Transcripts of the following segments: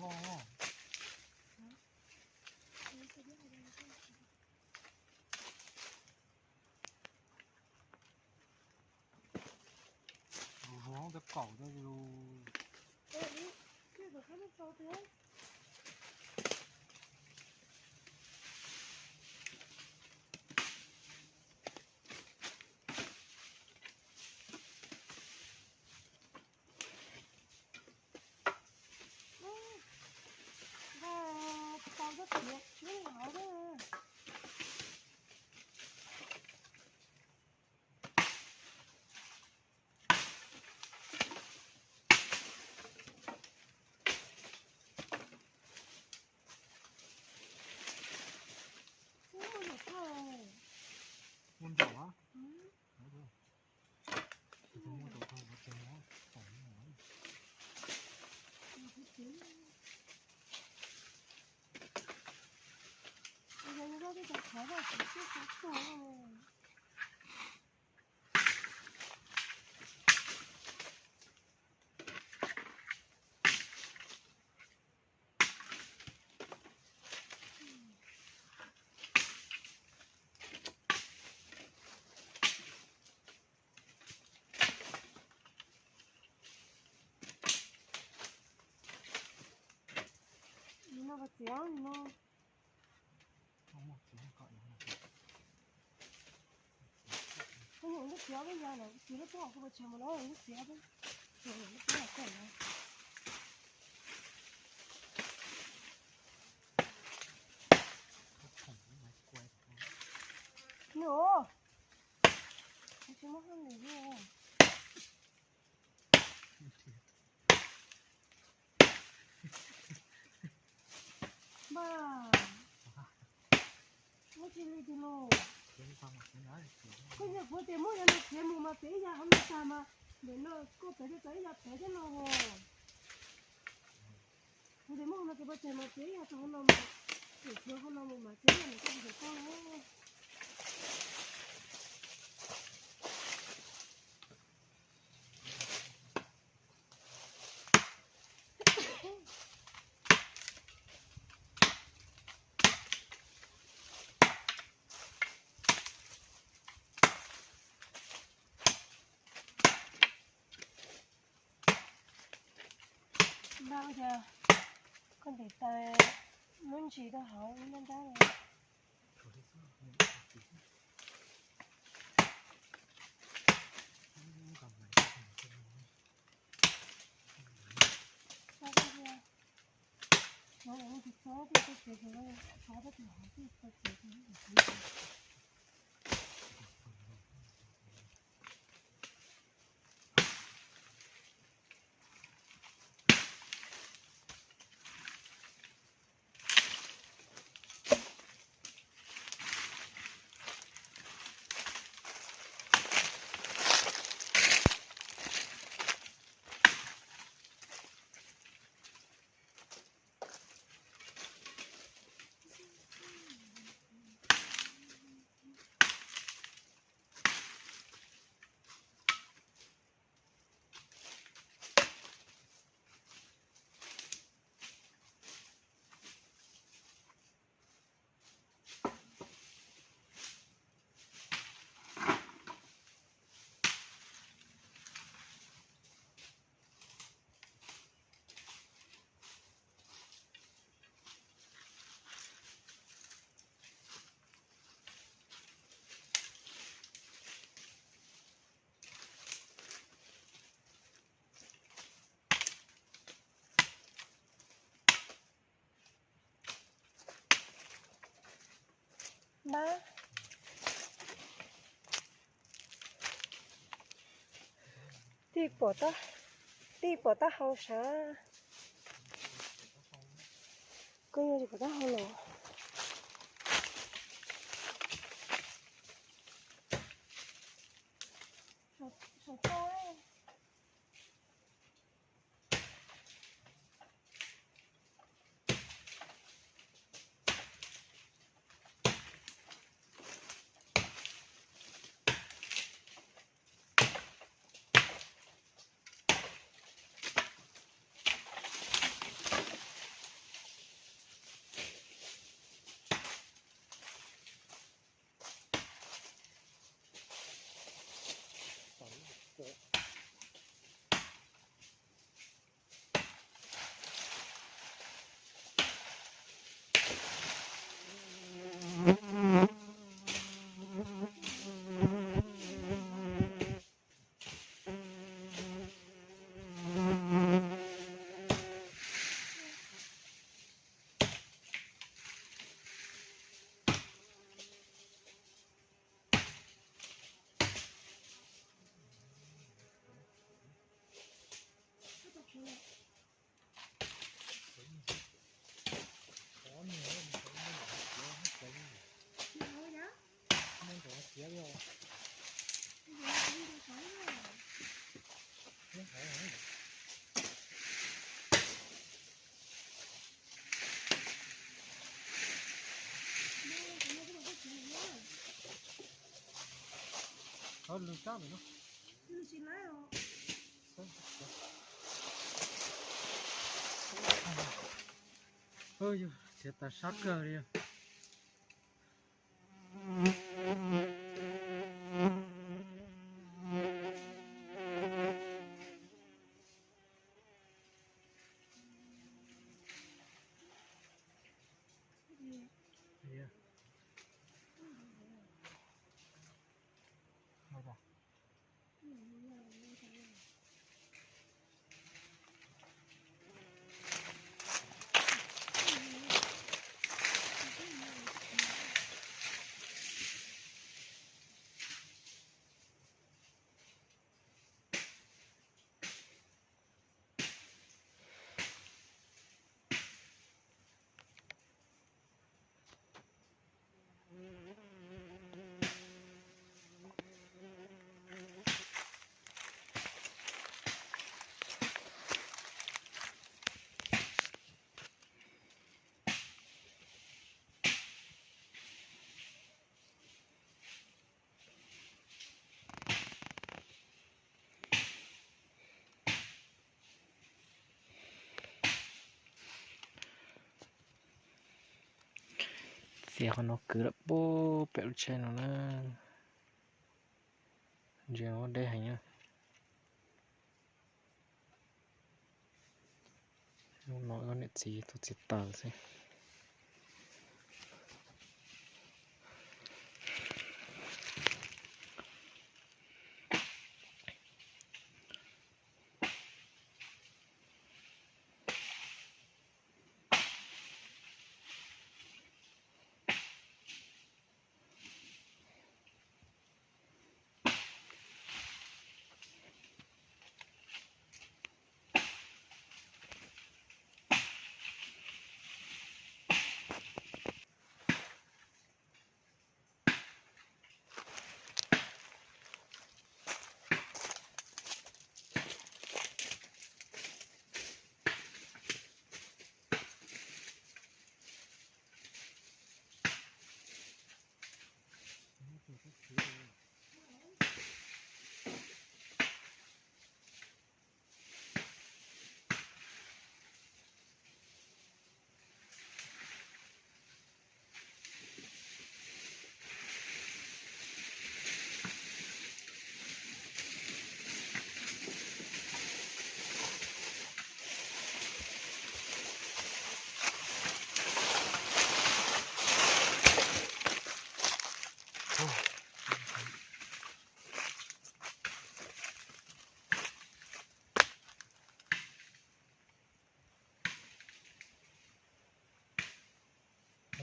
Zuav cov kaum rau. Muaj nraum a? Nim no puas txiav no? Koj niam lub txiav lub ya lawm, txiav lub tub kuv puas tseg mus no lub txiav, lub txiav lub tub los koj lawm. Nws, tsis muaj hauj lwm li. Npaj, muab tsis li tis lus. Koj yog kuv tias muab yog no txiav mus mas txiav ib yam hauv no tag mas, ntawm no koj pem rau txawv ib yam pem thiab no os. Kuv tias muab hauv no txiav pov tseg mas txiav ib yam txog hauv no mas, txiav hauv no mus mas txiav ib yam ntawm koj tus tau na. Npaj ua cas koj ntim taws muab ntsis rau hauv ib nrab nrab li. Npab, tij pom tab, tij pom tab hau sav. Koj yog tsis pom tab hau los. Lug sab ntawm no. Yog txiav tas sab kawg li. Txiav qhov no kwv lawm puag pem lub tsheb no na. Ntsia ua deb heev na. Hnub no wb niam txiv tuaj txiav taws xwb.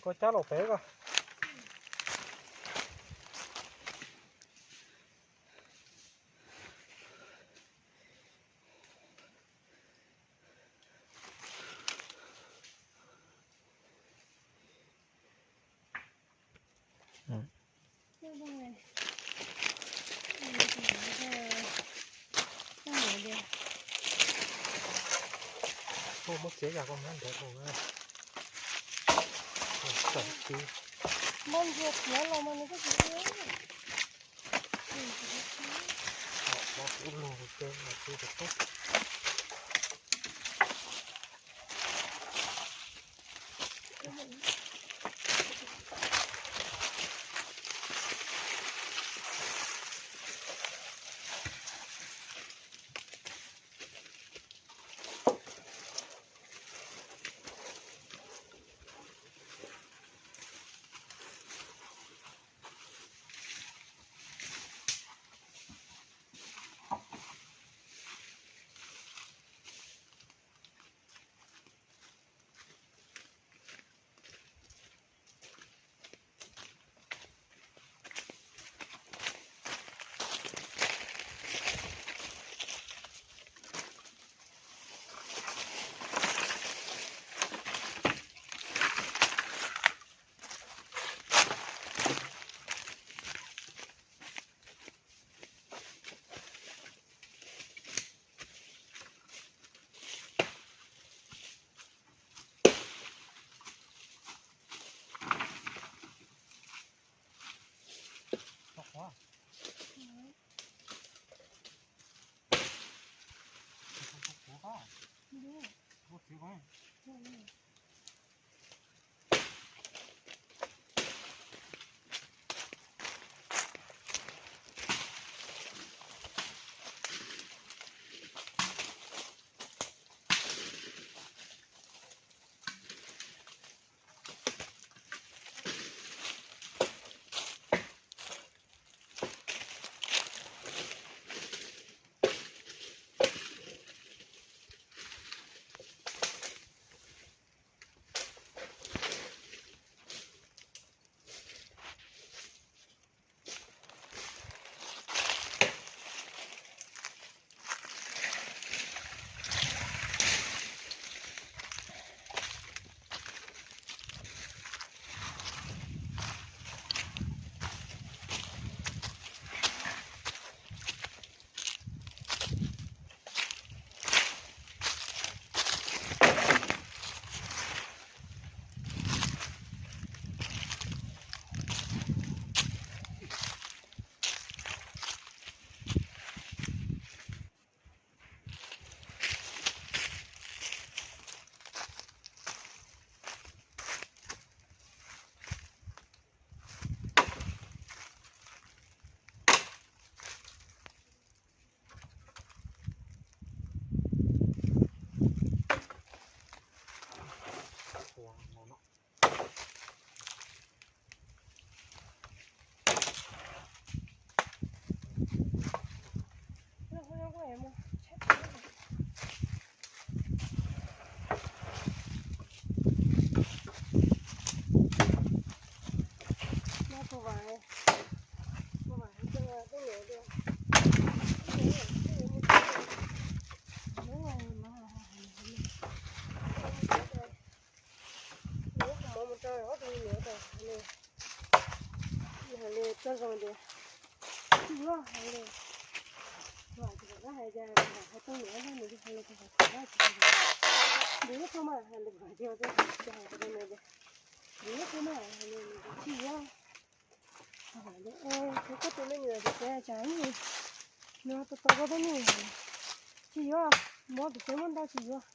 Koj cab los pem ko. Muab txiav yam koj muab ntev rau na. Txawm tib. Muab ntsia tiav los mas nws kuj tsis ua. Los kuv lug ces mas tsis tau. Hais li txoj zoo tias tsis yuav hais li, vam tsis kom koj hais tias vam hais tau niam nrog nws hais li tsis hais tau, nws lub thaj mas hais li vam tias hais tias nws tias nws lub thaj mas hais li tsis yuav. Vam tias es koj tus me nyuam tias tsam ib nws tau tau koj tej nws tsis yuav, mov tus tsev muab ntau tsis yuav.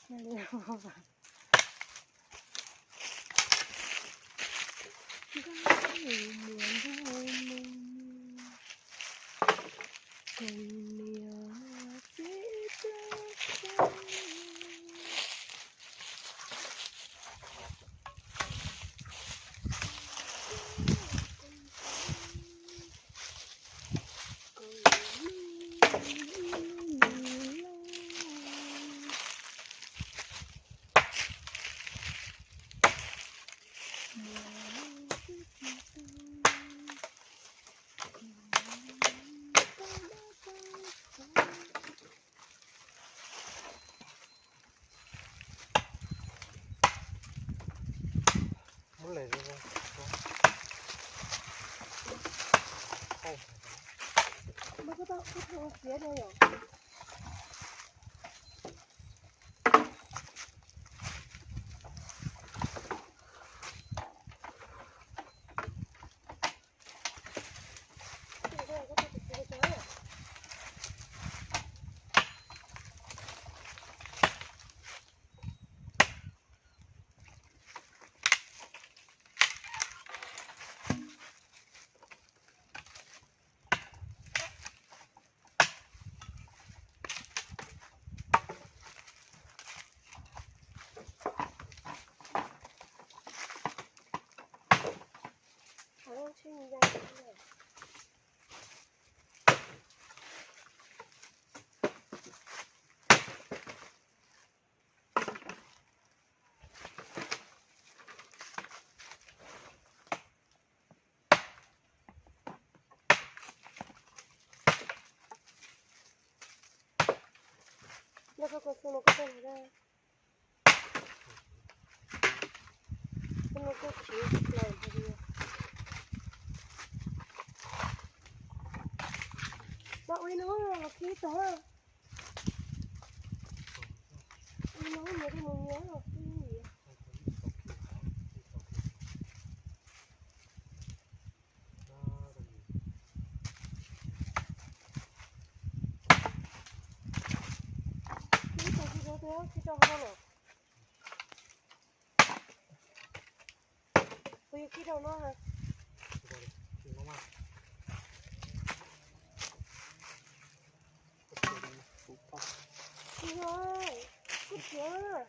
Hais li Yog koj kua xu no koj pheej hais, koj no koj tsis laus hais tias, no ua no los khib tag, ua no nyias koj mus nyias los khib. Kib rau no lawm. Kuv yuav kib rau no ha. Kuv yuav, kuv txiav.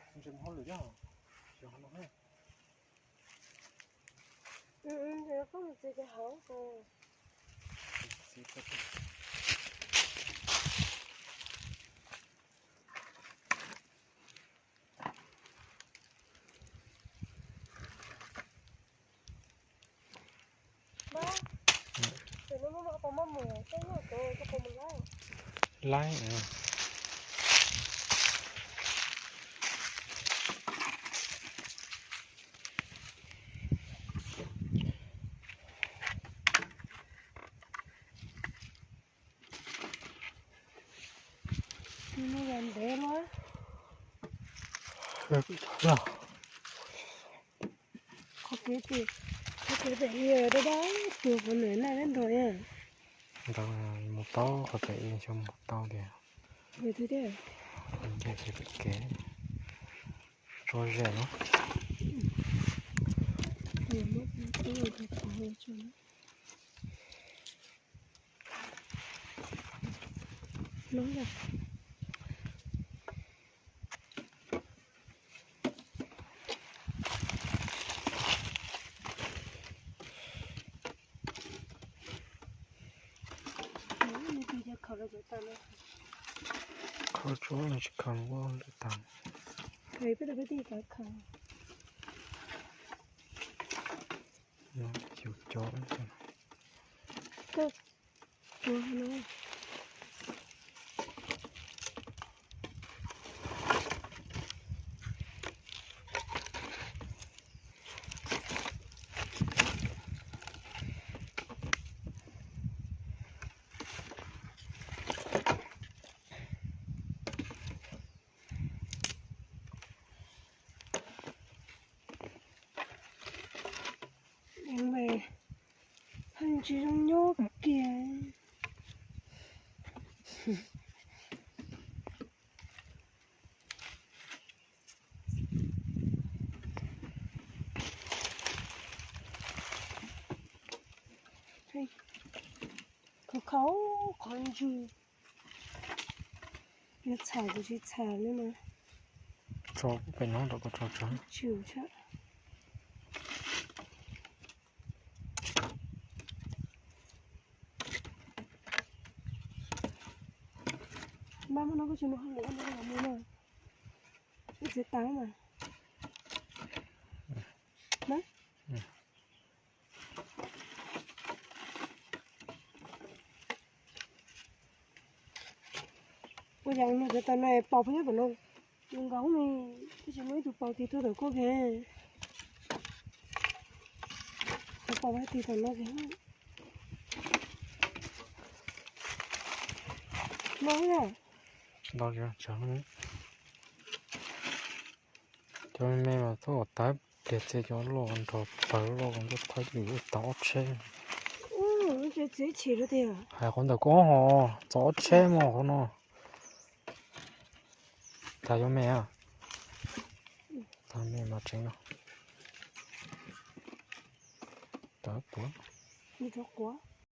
Koj mus txiav cov hauv. Laib. Ntev luaj. Qhov kev, qhov kev pem dab dab tuag qhov ntawm naj dab nrog. Ntawd mus tau qhov pem xyov mus tau tiag. Nce kev pem kev tso zem no. Khaws tsuab no tsis khaws ua lwm tas. Xyov cov. Pheej tsis zoo nyob kiag. Khov khov qhov ntswg. Yuav txham ces tsis txham li mas. Tso pem no rau koj tso tso. Tsis tshaj. Npaj hmo no koj tsis mus hauj lwm, koj mus los mus na. Ib txiv tas mas. Ua cas nws cov tas no pos phab nyob tom no nkaus ne, twb tsis muaj ib tug pos tig tuaj tom koj ke. Cov pos tig tom no ke. No na. Los tsawg, cov me me mas txhob tawv pliag txias cov loj nrog pawg loj ntuj thawj lwm tau ob tsheb. Hais qhov ntawm koj ho txog ob tsheb mas qhov no. Tag yuav me a. Tag me mas tseev no. Tawv puav.